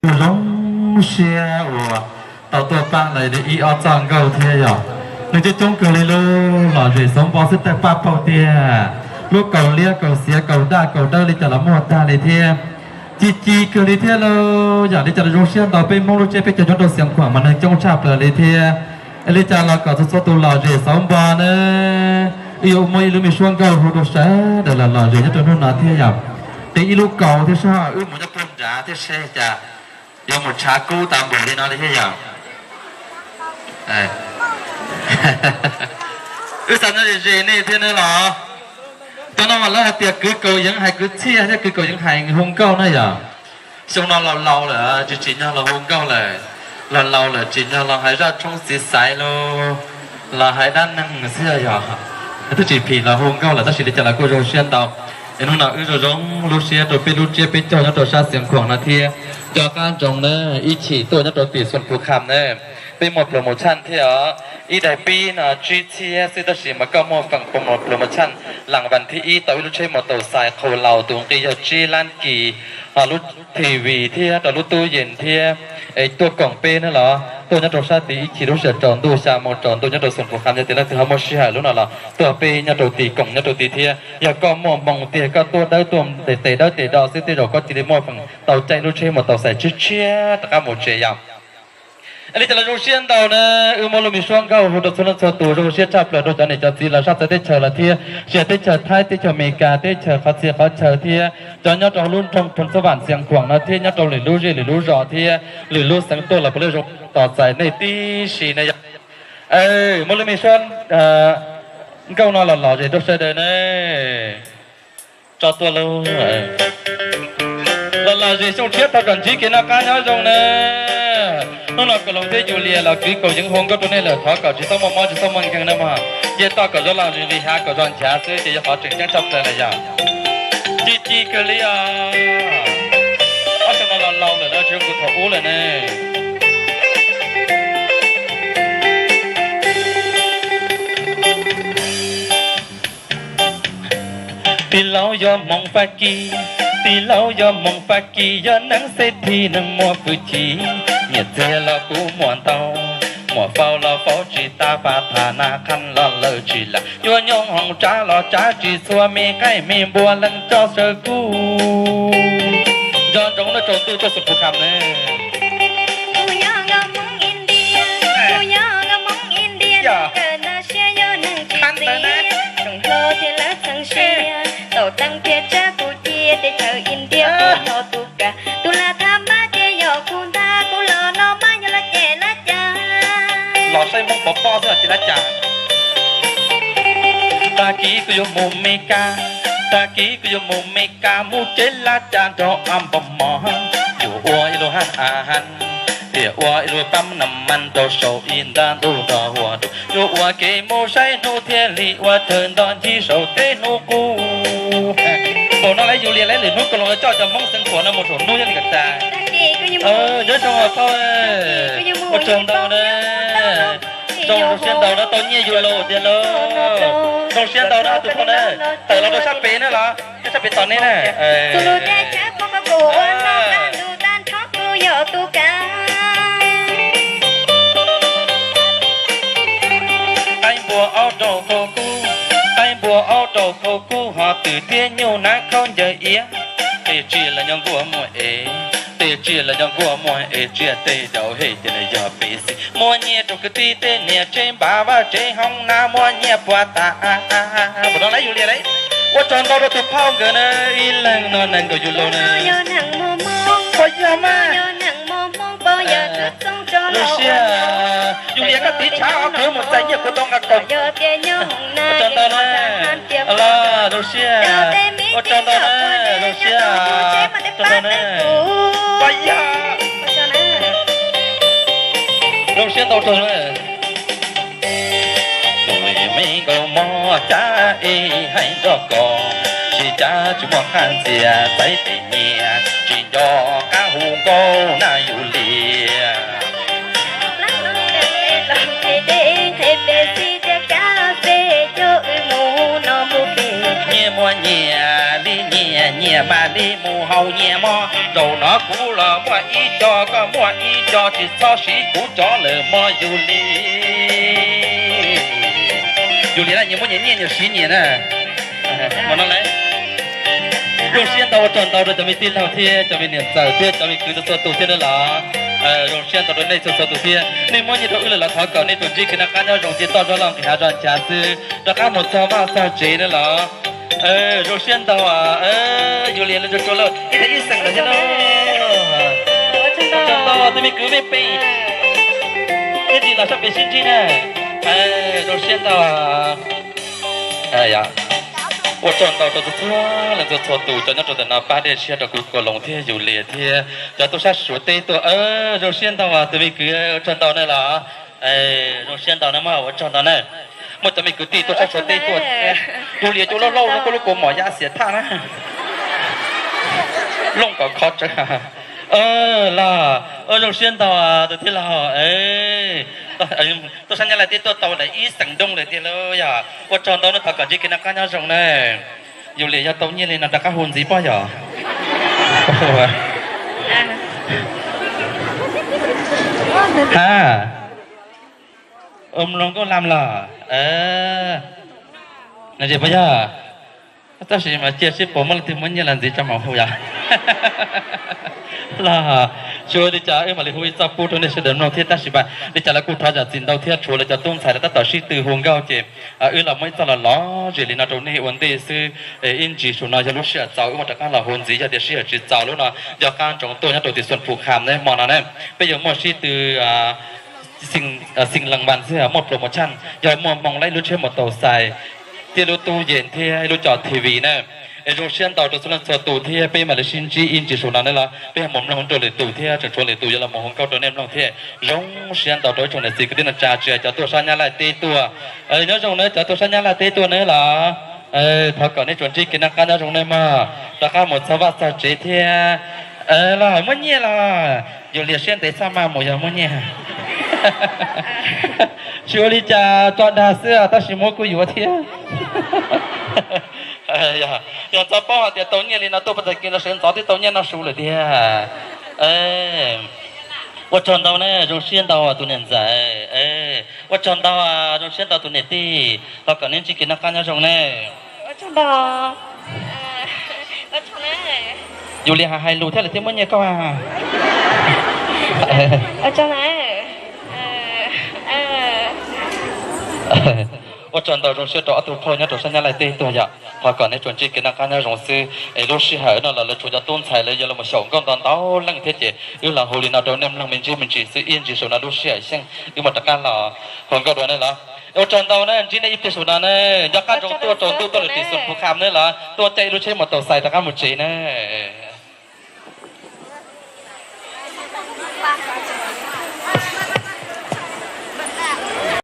Zoo siab uas tau tuaj pab lawv li ib ob txoj nkauj thiab yog nws coob coob kawg li lub lom zem xauv npo xwb tawg paj paug tiag, lub kaus liab kaus xiav kaus daj kaus dawb li cas los muaj tag li thiab. Ci ci kawg li thiab lauj, yam li cas los zoo siab ntau peb Hmoob lub tsiab peb caug nyob rau Xeev Khuam mas neeg coob tshaj plaws li thiab. Es li cas los kom txhua txhua tus lom zem xauv npo na, wb yuav muaj ib lub me suab nkauj hu rau sawv daws los lom zem nyob rau hnub no thiab yom. Qiv ib lub kaus thiab sab wb mus nyob puag nrad thiab seb cas yuav mus tshav kub tas npaum li no li thiab yom. Wb xav nyob ze ze nej thiab ne los. Cov no mas lawv hais tias kwv kaus yeev hais kwv txhiaj thiab kwv kaus yeev hais hu nkauj na yom. Xyoo no laus laus lawm tsis tsim nyog los hu nkauj lawm, laus laus lawm tsim nyog los hais zaj tshoob txiv xaiv lauj, los hais dab neeg xwb yog twb tsis phim los hu nkauj lawm tab sis li cas los kuj zoo siab ntau. Es hnub no wb zoo zoo lub siab rau peb lub tsiab peb caug nyob rau sab Xeev Khuam no thiab. Nco qab ntsoov na, ib chim tuaj nyob rau tim Xus Phu Kham na, peb muaj promotion thiab os. Ib daim pib no tsib txhiab xwb tab sis mas koj muaj feem promotion las vas thib ib tau ib lub tsheb mus taus xais qhau laus tus nqi yog tsib lab kis, ho lub T V thiab rau lub tub yees thiab. Es tuaj koom peb na los tuaj nyob rau sab tid ib chim lub sij hawm tsaus ntuj xya moo tsaus ntuj nyob rau Xus Phu Kham, yog tias leej twg ho muaj sij hawm lub no los tuaj peb nyob rau tid koom nyob rau tid thiab. Yog koj muaj hmoo tiag koj tuaj dawb tuaj tes dawb tes do xwb tej zaum koj cia li muaj feem tau caij lub tsheb mus taus xais tshiab tshiab rov qab mus tsev yom. Es li cas los zoo siab ntau na, wb muaj lub me suab nkauj hu rau txhua leej txhua tus zoo siab tshaj plaws rau cov niam cov txiv los sab txawv teb chaws los thiab, tsis hais teb chaws Thaib teb chaws Amelikas teb chaws qhov txhia qhov chaw thiab cov nyob rau hauv lub nroog Phoos Xab Vam Xiav Khuam no thiab nyob rau lwm lub zej lwm lub zos thiab lwm lub xeev tuaj los puav leej zoo tos txais nej tib si na yom. Muaj lub me suab nkauj no los lom zem rau sawv daws na. Tso tuaj lauj. Los lom zem xyoo tshiab tau kom ntsib kev noj qab nyob zoo na. Hnub no Kaus Loos thiab Yus Lias los kwv kaus yeev hu nkauj rau nej lawm, thov kom tsis txhob muaj mob tsis txhob muaj nkeeg na mog. Cia toj kom zoo lom zem li hav kom zoo nchav xwb ces yog qhov tseem ceeb tshaj plaws na yom. Ci ci kawg li os. Ob xyoo no los laus lawm los tsis zoo kuv thaum ub lawm ne. Tij laug yog Hmoob Fab Kis, tij laug yog Hmoob Fab Kis, yog neeg xeb thib neeg muaj fwj chim, nyiaj txiag los kuj muaj ntau, muaj faus los faus tsis tas, fab thas nas qhab los lawm tsis lam, yuav nyob hauv tsav los tsav tsis txhua, me qaib me npua leej tso sawv kuj. Nco ntsoov na, tsaus ntuj tuaj Xus Phu Kham na. Los saib Hmoob pov pob xwb ces dab cas. Tag kis kuv yuav mus Mes Kas, tag kis kuv yuav mus Mes Kas, mus tsev laj cas nrog a npog mov, yuav ua ib lub hab a hab, thiaj ua ib lub pab nam mas rau saum ib ntab ntuj nrog hua dua, yuav ua kev mus saib hnub thiaj li ua thawj nto ncig saum teb hnub qub. Npaum no lawv Yus Lias lawv lwm hnub Kaus Loos coj cov Hmoob Xeev Khuam no mus saum hnub thiaj li kom tag. Nyob zoo os phauj, ua tsaug ntau na. Zoo siab ntau na, tau nyiaj yus laus tiag lauj. Zoo siab ntau na tus phauj na. Tawm los rau sab pem na los, sab pem tos nej na. Qaib npua aub rau khau kub, qaib npua aub rau khau kub, ho twm thiab nyuj nab khaub ncaws iav. Tej tsiaj los nyob nkuaj muaj ev, tej tsiaj los nyob nkuaj muaj ev, tsiaj tej daus hem ces nws yog pem xis. Muaj nyiaj rau kwv tij tej niam tsev npav vaj tsev hoob nab, muaj nyiaj puas tas. Npaum no lawv Yus Lias lawv ua tsaug ntau rau tus phauj nkawd na, ib leeg no nees nkaum yus laus na. Puas yog mas? Zoo siab, Yus Lias koj tiv tshav ho kwv mus txais nyiaj kuv tau nqa kaus. Ua tsaug ntau na, zoo siab, ua tsaug ntau na, zoo siab, ua tsaug ntau na. Puas yog? Zoo siab ntau rau na. Tus me nkaus mog, cas ib hais nrog koj, tsis cas tsis muaj qab ntxias, txais tej nyiaj tsis nco qab hu nkauj na Yus Lias. Nyiaj muaj nyiaj li nyiaj nyiaj Nyias mam li mus haus nyias mog, zaum no kuv los muaj ib co, koj muaj ib co, tsis txhob siv kuv cov lawm mog yus li. Yus li na, nyias muab nyias nyiaj nyias siv nyias na. Zoo siab ntau, ua tsaug ntau rau cov me tij laug thiab cov me niam ntxawm thiab cov me kwv txhua txhua tus thiab na los. Zoo siab ntau rau nej txhua txhua tus thiab. Nej muab nyiaj rau wb lawm los thov kom nej tsuas ntsib kev noj qab nyob zoo, cia toj zog loj nqis hav zog nchav xwb, rov qab mus txog vaj txog tsev na los. Zoo siab ntau, yus li lawv tsuas tsuas lawm ib tag ib xeem lawm thiab na. Ua tsaug ntau tus me kwv me pej, ib ntsis los sab pem sib ntsib na. Zoo siab ntau. Ua tsaug ntau rau txhua txhua leej txhua txhua tus cov nyob rau ntawm no pab dej siab rau kuv Kua Loos thiab yus li thiab cov tuaj sab Suav teb tuaj, zoo siab ntau tus me kwv, ua tsaug ntau na los. Zoo siab ntau na mog, ua tsaug ntau na. Muaj cov me kwv tij tuaj sab Suav teb tuaj, yus li cov lauj lauj no kuj lub kua mom yaj xiam thaj na. Looj kom khov tsawv. Los, zoo siab ntau tus tij laug. Tuaj sab Nyab Laj teb tuaj tau daim ib xeem nrooj lawm tiag lauj yog. Ua tsaug ntau na, thov kom ntsib kev noj qab nyob zoo na. Yus li yog tau nyiaj li no rov qab hu ntxiv pob yog. Ha, ua mloog nkauj lam los. Pob yog. Tab sis mas cia seb puas muaj leej twg muab nyiaj los ntxiv tso mam hu yom. Los, tsis ua li cas wb mam li hu ib txoj pub rau nej sawv daws mloog thiab, tab sis mas li cas lawv kuj thov zam txim ntau thiab, tshuav lawv cov tub ntxhais lawv tab tom sib tw hu nkauj ces wb los muab ib txoj los lov zem li no rau nej ua ntej xwb. Ib ntsis saum no yog lub sij hawm txaus wb mam rov qab los hu ntxiv, yog tias sij hawm tsis txaus lub no yog qab ntsoov tuaj nyob rau tim Xu Phu Kham ne hmo no ne. Peb yuav muaj sib tw xeem lees vas xwb, muaj promotion, yog muaj hmoo laib lub tsheb mus taus xais thiab lub tub yees thiab lub cov T V na. Es zoo siab ntau rau txhua leej txhua tus thiab peb mam li sib ntsib ib ntsis saum no na los peb ho mus mloog rau lwm tus thiab tseem tshuav lwm tus yuav los mus hu nkauj rau nej mloog thiab. Zoo siab ntau rau ib tsoom niam txiv kwv tij neej tsa tsis hais cov tuaj sab Nyab Laj teb tuaj. Nyob zoo na cov tuaj sab Nyab Laj teb tuaj na los. Thov kom nej tsuas ntsib kev noj qab nyob zoo na mog, rov qab mus txog vaj txog tsev thiab. Los muaj nyiaj los yus li siab ntev txaj maj mus yog muaj nyiaj. Tsis ua li cas, tso dag xwb tab sis muab kuj yuav thiab. Yog txhob paub hais tias tau nyiaj li no tuaj puag tag kis no sawv ntxov twb tau nyiaj noj su lawm tiag. Ua tsaug ntau na, zoo siab ntau tus niam ntxawm. Ua tsaug ntau, zoo siab ntau tus niam tij, thov kom nej ntsib kev noj qab nyob zoo na. Yus li hais hais lus thiab lawv thiaj muab nyiaj koj. Ua tsaug ntau, zoo siab rau ob tug phauj nyob rau sab Nyab Laj teb tuaj yom. Thov kom nej tsuas ntsib kev noj qab nyob zoo xwb es lub sij hawm no los lawv tshuav cov tub ntxhais lawv yuav los xyaum nkauj ntau ntau leej thiab ces wb los hu li no rau nej mloog me ntsis me ntsis xwb, ib ntsis saum no lub sij hawm xyeej wb mam rov qab los hu nkauj dua nej los. Ua tsaug ntau na, ntsib nej ib pliag saum no na, nco qab ntsoov tuaj tsaus ntuj tuaj lawm tim Xu Phu Kham na los tuaj caij ib lub tsheb mus taus xais rov qab mus tsev na.